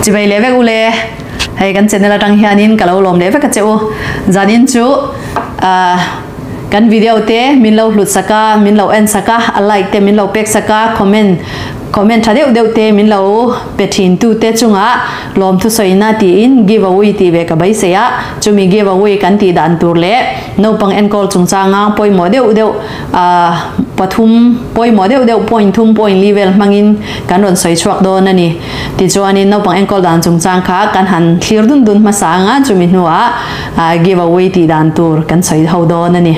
Chibai leh vek ule hei kan channel atang hianin ka lo lawm leh vek a che u zanin chu ah kan video te min lo hlut sak a min lo en sak a a like te min lo pek sak a comment comment tha deuh deuh te min lo pe thin tu te chungah lawmthu sawina tiin give away tih ve ka beisei a chumi give away kan tih dan tur leh naupang enkawl chungchanga pawimawh deuh deuh ah pathum pawimawh deuh deuh point thum point li vel hmangin kan rawn sawi chhuak dawn a ni. Tichuanin naupang enkawl dan chungchang kha kan han thlir dun dun hmasa anga chumi hnuah give away tih dan tur kan sawi ho dawn a ni.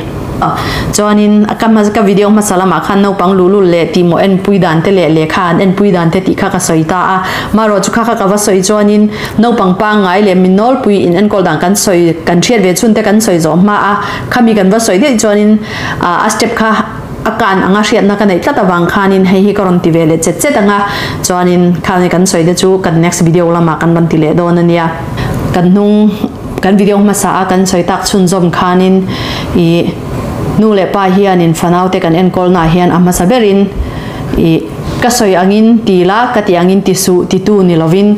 Chuanin ka ka video hmasa lamah khan naupang luhlul leh tihmawh enpui dan te leh lehkha an enpui dan te tih kha ka sawi ta a. Marawh chu kha kha ka va sawi chuanin naupang pangngai leh mi nawlpui in enkawl dan kan sawi kan hriat ve chhun te kan sawi zawh hma a, khami kan va sawi daih chuanin a step kha a kan anga hriatna ka neih tlat avang khanin hei hi ka rawn ti ve leh chet chet anga chuanin khani kan sawi te chu kan next video lamah kan rawn ti leh dawn a nia. Kan hnung kan video hmasa a kan sawi tak chhunzawm khanin ih nu leh pa hianin fanau te kan enkawl naah hian a hmasa berin ih ka sawi angin ti la ka tih angin ti suh titu ni lovin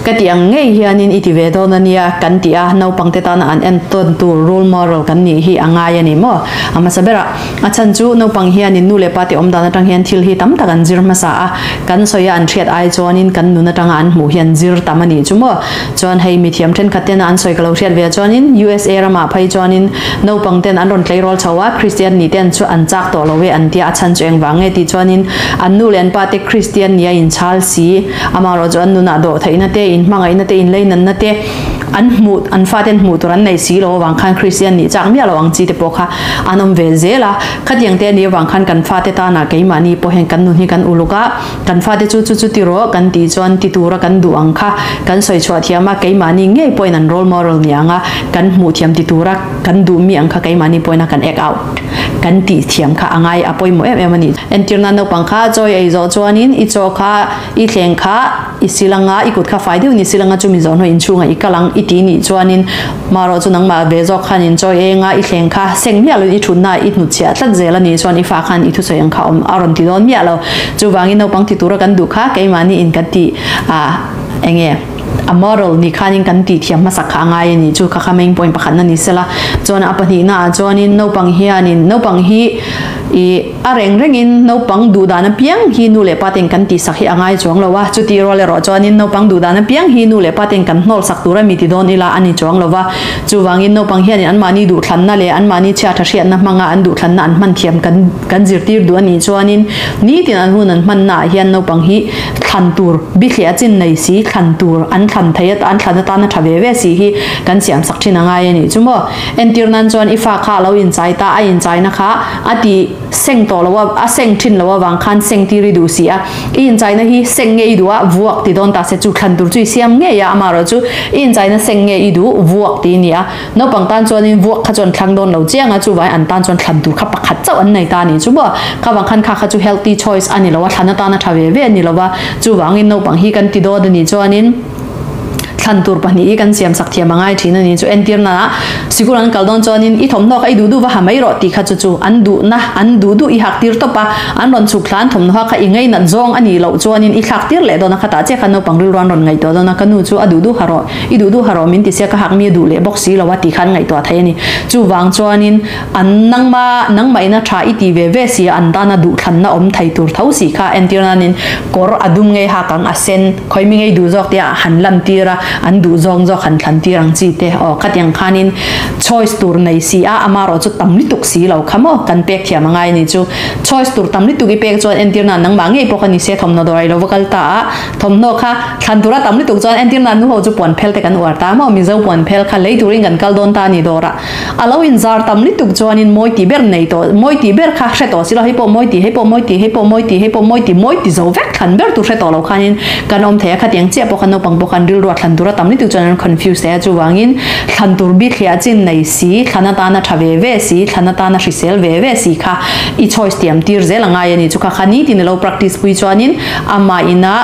Ka tih ang ngei hianin i ti ve dawn a nia kan ti a, naupangte tana an entawn tur role model kan nih hi a ngai a ni maw? A hmasa berah, a chhan chu naupang hianin nu leh pa te awm dan atang hian thil hi tam tak an zir hmasa a, kan sawi a an hriat ai chuanin kan nun atanga an hmuh hian zir tam a nih chu maw? Chuan hei mithiam thenkhat tena an sawi ka lo hriat ve chuanin USA ramah phei chuanin naupang ten an rawn tleirawl chho a, Kristian nih ten chu an chak tawh lo e an tia, a chhan chu engvang nge tih chuanin an nu leh an pa te Kristian nia inchhal si. Amaherawh chu an nunah dawh theihna te, inhmangaihna te, inleinanna te an hmuh, an fate an hmuh tur an nei si lo avang khan Kristian nih chak miah lo ang chi te pawh kha an awm ve zel a. Khatiang te a nih avang khan kan fate tanah keimahni pawh hian kan nun hi kan uluk a, kan fate chu chu chu ti rawh kan tih chuan ti tura kan duh ang kha kan sawi chhuah thiam a, keimahni ngei pawhin an role model ni ang a, kan hmuh thiam ti tura kan duh mi ang kha keimahni pawhin a kan act out kan tih thiam kha a ngai a pawimawh em em a ni. Entirna naupang kha chawi ei zawh chuanin i chaw kha I thleng kha i sil anga, i kut kha fai deuhin i sil anga chumi zawh hnuah inchhungah i kal ang i ti nih chuanin marawh chu nangmah ve zawk khan in chawi eng a, i thleng kha seng miah loin i thutna i hnutchhiah tlat zel a nih chuan i fa khan i thusawi ang kha awm a rawn ti dawn miah lo. Chuvangin naupang ti tura kan duh kha keimahni in kan tih a enge a model ni khanin kan tih thiam hmasak kha a ngai a nih chu kha kha main point pakhatna ni sela. Chuan a pahnihna ah chuanin naupang hianin naupang hi i A reng rengin naupang duh dan apiang hi nu leh pa ten kan tihsak hi a ngai chuang lo a, chutih rual erawh chuanin naupang duh dan apiang hi nu leh pa ten kan hnawlsak tur a mi ti dawn ila a ni chuang lo va. Chuvangin naupang hianin anmahni duhthlanna leh anmahni chhiat tha hriatna hmanga an duhthlanna an hman thiam kan kan zirtir duh a nih chuanin nitin an hun an hmannaah hian naupang hi thlan tur bithliah a chin nei si, thlan tur an thlan thei an thlan atana tha ve ve si hi kan siamsak thin a ngai a nih chu maw. Entir nan chuan i fa kha a lo inchai ta, a inchaina kha a ti seng tawh lo a, a seng thin lo avang khan seng tir i duh si a, i inchaina hi seng nge i duh a, vuak ti dawn ta se chu thlan tur chu i siam ngei a, amaherawh chu i inchaina seng nge i duh, vuak ti i ni a, naupang tan chuanin vuak kha chuan thlang dawn lo chiang a, chuvangin an tan chuan thlan tur kha pakhat chauh an nei ta a ni chu maw, kha vang khan kha kha chu healthy choice a ni lo a, thlan atana tha ve ve a ni lo va, chuvangin naupang hi kan ti dawn a nih chuanin. Thlan tur pahnih hi kan siam sak thiam a ngai thin a ni chu entir nana sikul an kal dawn chuanin i thawmhnaw kha i duh duh va ha mai rawh tih kha chu chu an duhna an duh duh i hak tir tawp a, an rawn chhuk thla an thawmhnaw kha i ngainat zawng a nih loh chuanin i thlak tir leh dawn a khatah chiah khan naupang rilru an rawn ngaihtuah dawn a ka nu chu a duh duh ha rawh i duh duh ha rawh min ti sia ka hak mi a duh leh bawk si lo a tih kha an ngaihtuah thei a ni chuvang chuanin an nangma nangmah ina tha i ti ve ve si a an tana duhthlanna awm thei tur tho si kha entir nanin kawr a dum ngei hak ang a sen Khawi mi ngei duh zawk te ah han lan tir a, an duh zawng zawk han thlan tir ang chi te aw khatiang khanin choice tur nei si a, amarawh chu tam lutuk si lo kha maw kan pek thiam a ngai a ni chu. Choice tur tam lutuk i pek chuan entirna nangmah ngei pawh kha ni se thawmhnaw dawr a i lo va kal ta a, thawmhnaw kha thlan tura tam lutuk chuan entirna nu ho chu puan phel te kan uar ta maw, Mizo puan phel kha lei turin kan kal dawn ta a ni dawrah. A lo inzar tam lutuk chuanin mawi tih ber nei tawh, mawi tih ber kha hre tawh si lo, hei pawh mawi tih, hei pawh mawi tih, hei pawh mawi tih, hei pawh mawi tih, mawi ti zo vek thlan ber tur hre tawh lo khanin kan awm thei a, khatiang chiah pawh khan naupang pawh khan rilru a thlan tur a tam lutuk chuan an confuse thei a, chuvangin thlan tur bithliah chin nei si, thlan atana tha ve ve si, thlan atana hrisel ve ve si kha i choice tiam tir zel a ngai a ni, chu kha kha nitin a lo practice pui chuanin amah ina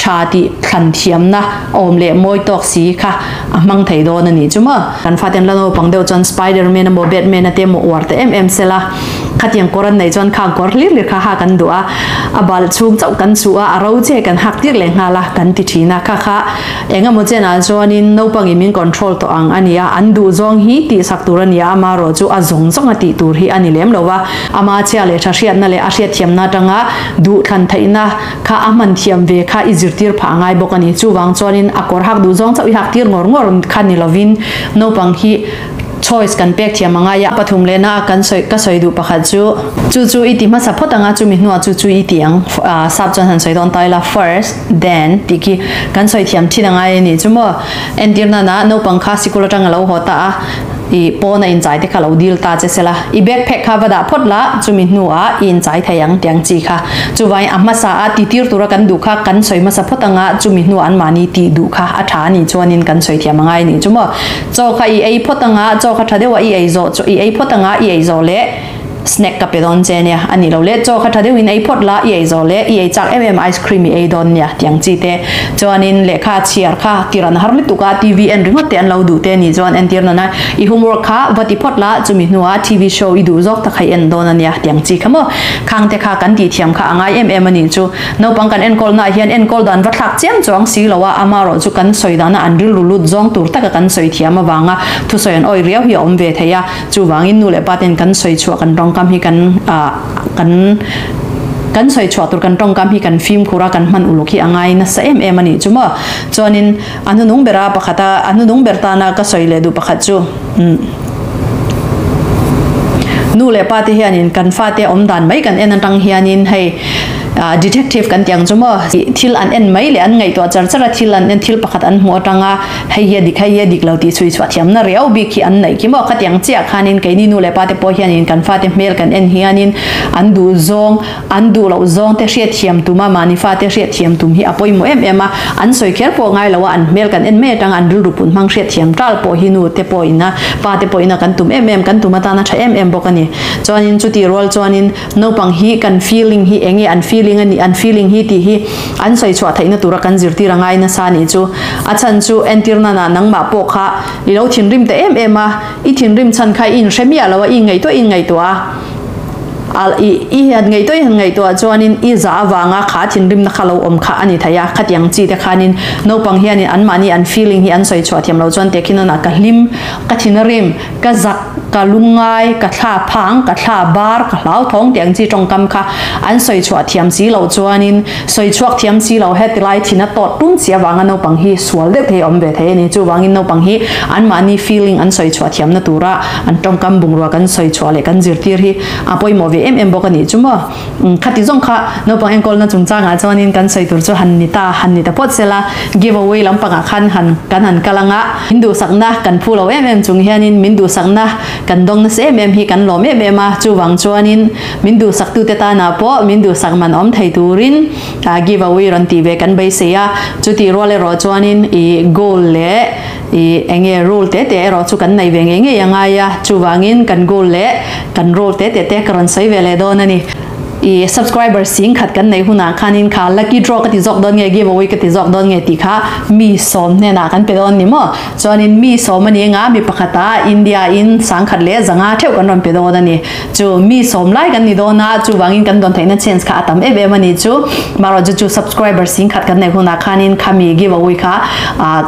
tha tih thlan thiamna awm leh mawi tawk si kha a hmang thei dawn a nih chu maw. Kan faten la naupang deuh chuan Spiderman emaw Batman a te emaw uar ta em em sela. Khatiang kawr an neih chuan khang kawr hlir hlir kha hak an duh a, a bal chhung chauh kan chuh a, a ro che kan hak tir leh nghal a, kan ti thin a. Kha kha engemaw chenah chuanin naupangin min control tawh ang a ni a, an duh zawng hi tihsak tur a ni a, amaherawh chu a zawng zawng a tih tur hi a ni lem lo va. Ama chhia leh tha hriatna leh a hriatthiamna atanga duh thlan theihna kha a hman thiam ve kha i zirtir phah a ngai bawk a ni. Chuvang chuanin a kawr hak duh zawng chauh i hak tir ngawr ngawr kha ni lovin naupang hi choice kan pek thiam a ngai a. Pathum lehna a kan sawi ka sawi duh pakhat chu chu chu i ti hmasa phawt ang a, chumi hnuah chu chu i ti ang sap chuan han sawi dawn ta ila first then tih khi kan sawi thiam thin a ngai a ni chu maw. Entir nana naupang kha sikul atang a lo haw ta a. I pawna inchai te kha lo dil ta che sela, i backpack kha va dah phawt la, chumi hnuah i inchai thei ang tiang chi kha. Chuvangin a hmasa a titir tura kan duh kha kan sawi hmasa phawt anga chumi hnuah anmahni tih duh kha a tha a nih chuanin kan sawi thiam angai a nih chu maw. Chaw kha i ei phawt anga chaw kha tha deuha i ei zawh i ei phawt anga i ei zawh leh Snack ka pe dawn che nia, a nih lo le, chaw kha tha deuhin ei phawt la, i ei zawh le, i ei chak em em ice cream i ei dawn nia tiang chi te. Chuanin lehkha chhiar kha tir an har lutuk a, TV en ringawt te an lo duh te nih chuan entir nana i homework kha va ti phawt la, chumi hnuah TV show i duh zawk tak kha i en dawn a nia tiang chi kha maw. Khang te kha kan tih thiam kha a ngai em em a nih chu. Naupang kan enkawl naah hian enkawl dan va thlak chiam chuang si lo a, amaherawh chu kan sawi dana an rilru lut zawng tur taka kan sawi thiam avanga thusawi an awih riau hi a awm ve thei a. Chuvangin nu leh pa ten kan sawi chhuah kan tawngkam hi kan kan kan sawi chhuah tur kan tawngkam hi kan fimkhur a kan hman uluk hi a ngai nasa em em a nih chu maw. Chuanin a hnunung bera pakhat a a hnunung ber tana ka sawi leh duh pakhat chu umm nu leh pa te hianin kan fate awm dan mai kan en atang hianin hei detective kan tih ang chu maw thil an en mai leh an ngaihtuah char char a thil an en thil pakhat an hmuh atanga Hei hi a dik, hei hi a dik lo tih chhui chhuah thiamna riau bik hi an neih khi maw? Khatiang chiah khanin keini nu leh pate pawh hianin kan fate hmel kan en hianin an duh zawng, an duh loh zawng te hriat thiam tum a, mahni fate hriat thiam tum hi a pawimawh em em a. An sawi kher pawh ngai lo a, an hmel kan en mai atanga an rilru pun hmang hriat thiam tal pawh hi nu te pawhin a, pa te pawhin a kan tum em em, kan tum atana tha em em bawk a ni. Chuanin chutih rual chuanin naupang hi kan feeling hi enge an feeling a nih, an feeling hi tih hi An sawi chhuah theihna tura kan zirtir a ngai nasa nih chu. A chhan chu entir nana nangmah pawh kha i lo thinrim ta em em a, i thinrim chhan kha i inhre miah lo a, i inngaihtuah i inngaihtuah a, i i han ngaihtuah i han ngaihtuah chuanin i zah avanga kha thinrimna kha lo awm kha a ni thei a, khatiang chi te khanin naupang hianin anmahni an feeling hi an sawi chhuah thiam lo chuan tehkhin hunah ka hlim, ka thinrim, ka zak, ka lungngai, ka thla phang, ka thla bar, ka hlauthawng tih ang chi tawngkam kha an sawi chhuah thiam si loh chuanin sawi chhuak thiam si lo heti lai thin a tawt tum si avanga naupang hi sual deuh thei a awm ve thei a ni. Chuvangin naupang hi anmahni feeling an sawi chhuah thiamna tura an tawngkam bungrua kan sawi chhuah leh kan zirtir hi a pawimawh ve em em bawk a nih chu maw. Khati zawng kha naupang enkawlna chungchangah chuanin kan sawi tur chu han ni ta, han ni ta phawt sela, give away lampangah khan han kan han kal anga, min duhsakna kan phu lo em em chung hianin min duhsakna kan dawng nasa em em hi kan lawm em em a, chuvang chuanin min duhsaktute tanah pawh min duhsak man awm thei turin give away rawn tih ve kan beisei a, chutih rual erawh chuanin ih goal leh ih eng nge rule te te erawh chu kan nei ve ngei ngei a ngai a, chuvangin kan goal leh kan rule te te te ka rawn sawi ve leh dawn a ni. Ih subscriber sing khat kan neih hunah khanin kha lucky draw ka ti zawk dawn nge give away ka ti zawk dawn nge tih kha mi sawm hnenah kan pe dawn ni maw? Chuanin mi sawm a ni anga mi pakhata India in sangkhat leh zanga theuh kan rawn pe dawn a ni. Chu mi sawm lai kan ni dawn a, chuvangin kan dawn theihna chance kha a tam em em a ni chu. Marawh chu chu subscriber sing khat kan neih hunah khanin khami give away kha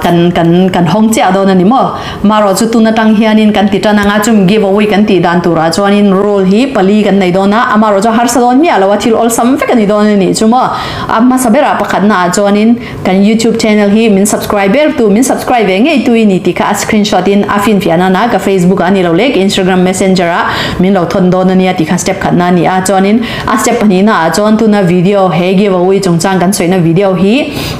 kan kan kan hawng chiah dawn a ni maw? Marawh chu tun atang hianin kan ti tan anga chumi give away kan tih dan turah chuanin role hi pali kan nei dawn a, amarawh chu harsa dawn miah lo a, thil awlsam vek a ni dawn a nih chu maw? A hmasa berah pakhatna ah chuanin Kan YouTube channel hi min subscribe ber tu, min subscribe ve ngei tu i ni tih kha a screenshot in a finfiah nan a ka Facebook ah a ni lo leh ka Instagram messenger ah min lo thawn dawn a nia tih kha step khat na a ni a. Chuanin a step pahnihna ah chuan tuna video he giveaway chungchang kan sawina video hi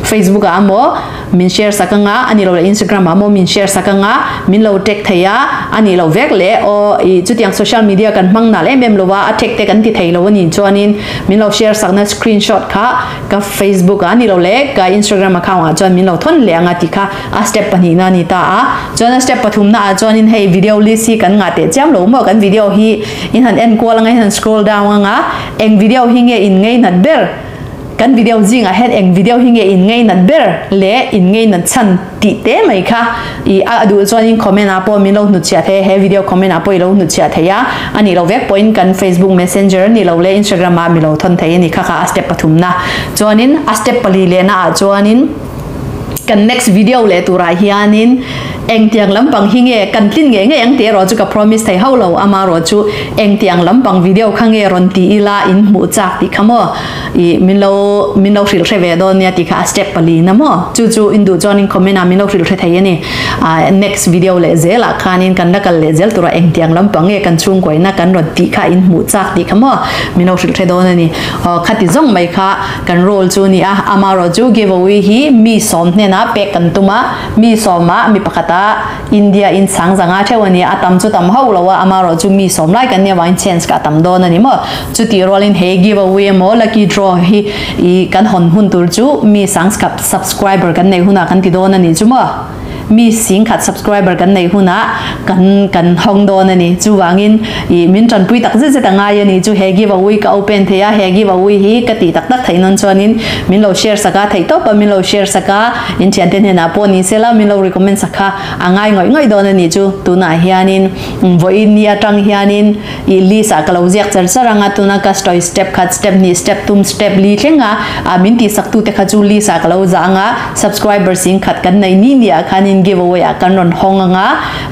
Facebook ah emaw min share sak anga a ni lo leh Instagram ah emaw min share sak anga min lo tag thei a, a nih loh vek leh aw i chutiang social media kan hmang nal em em lo a, a tag te kan ti thei lo a nih chuanin min lo share sakna screenshot kha Ka Facebook ah ni lo le ka Instagram account ah chuan min lo thawn leh anga tih kha a step pahnihna a ni ta a. Chuan a step pathumna ah chuanin hei video list hi kan ngah teh chiam lo maw kan video hi in han en kual anga in han scroll down anga eng video hi nge in ngei nat ber Kan video zingah hian eng video hi nge in ngei nat ber leh in ngei nat chhan tih te mai kha i a duh chuanin comment ah pawh min lo hnutchhiah thei a, he video comment ah pawh i lo hnutchhiah thei a, a nih loh vek pawhin kan Facebook messenger a nih loh leh Instagram ah mi lo thawn thei a ni kha kha a step pathumna chuanin a step pali lehna ah chuanin kan next video leh turah hianin engtiang lampang hi nge kan tlin ngei ngei ang tih erawh chu ka promise thei hauh lo amarawh chu engtiang lampang video kha nge rawn ti ila in hmuh chak tih kha maw I min lo min lo hrilh hre ve dawn nia tih kha a step pali na maw? Chu chu in duh chuan in comment ah min lo hrilh hre thei a ni. Ah next video leh zel ah khanin kan la kal leh zel tura engtiang lampang nge kan chhungkuaina kan rawn tih kha in hmuh chak tih kha maw min lo hrilh hre dawn a ni. Aw khati zawng mai kha kan role chu a ni a, amarawh chu giveaway hi mi sawm hnenah pek kan tum a, mi sawmah mi pakhata India in sang zanga theuh a ni a, tam chu tam hauh lo a, amarawh chu mi sawm lai kan nia vangin chance ka tam dawn a ni maw? Chutih rualin he give away emaw lucky draw hi i kan hawn hun tur chu mi sang subscriber kan neih hunah kan ti dawn a ni chu maw? Mi singkhat subscriber kan neih hunah kan kan hawng dawn a ni. Chuvangin i min tanpui tak zet zet a ngai a ni chu he give away ka open thei a, he give away hi ka tih tak tak theih nawn chuanin min lo share sak a, theihtawp a min lo share sak a, In thiante hnenah pawh ni sela min lo recommend sak kha a ngai ngawih ngawih dawn a nih chu. Tunah hianin vawiin ni atang hianin i list ah ka lo ziak char char ang a, tuna ka story step khat, step hnih, step tum, step li thleng a min tih sak tute kha chu list ah ka lo zah ang a, subscribers in khat kan neih ni ni ah khanin giveaway ah kan rawn hawng ang a,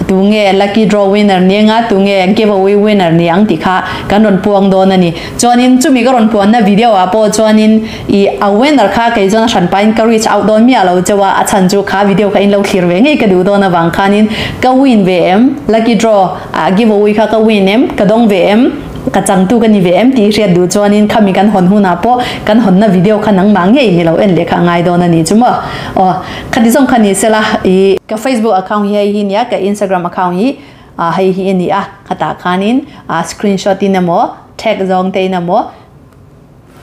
tunge lucky draw winner ni ang a, tunge giveaway winner ni ang tih kha kan rawn puang dawn a ni. Chuanin chumi ka rawn puanna video ah pawh chuanin I a winner kha kei chuan a hran pahin ka reach out dawn miah lo cheu a, a chhan chu kha video kha in lo thlir ve ngei ka duh dawn avang khanin ka win ve em, lucky draw ah give away kha ka win em, ka dawng ve em, ka changtu ka ni ve em tih hriat duh chuanin khami kan hawn hunah pawh kan hawnna video kha nangmah ngei ni lo en leh kha a ngai dawn a ni chu maw. Aw khati zawng kha ni sela i ka Facebook account hi hei hi nia ka Instagram account hi hei hi a ni a, khatah khanin screenshot in emaw tag zawng te in emaw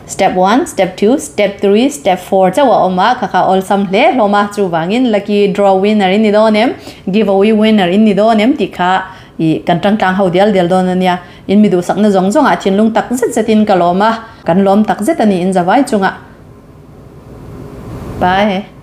Step 1, Step 2, Step 3, Step 4 chauh a awm a, kha kha awlsam hle hlawm a, chuvangin lucky draw winner in ni dawn em, give away winner in ni dawn em tih kha i kan tangtlang ho dial dial dawn a nia. In mi duhsakna zawng zawngah thinlung tak zet zetin ka lawm a, kan lawm tak zet a ni in zavai chungah. Bye.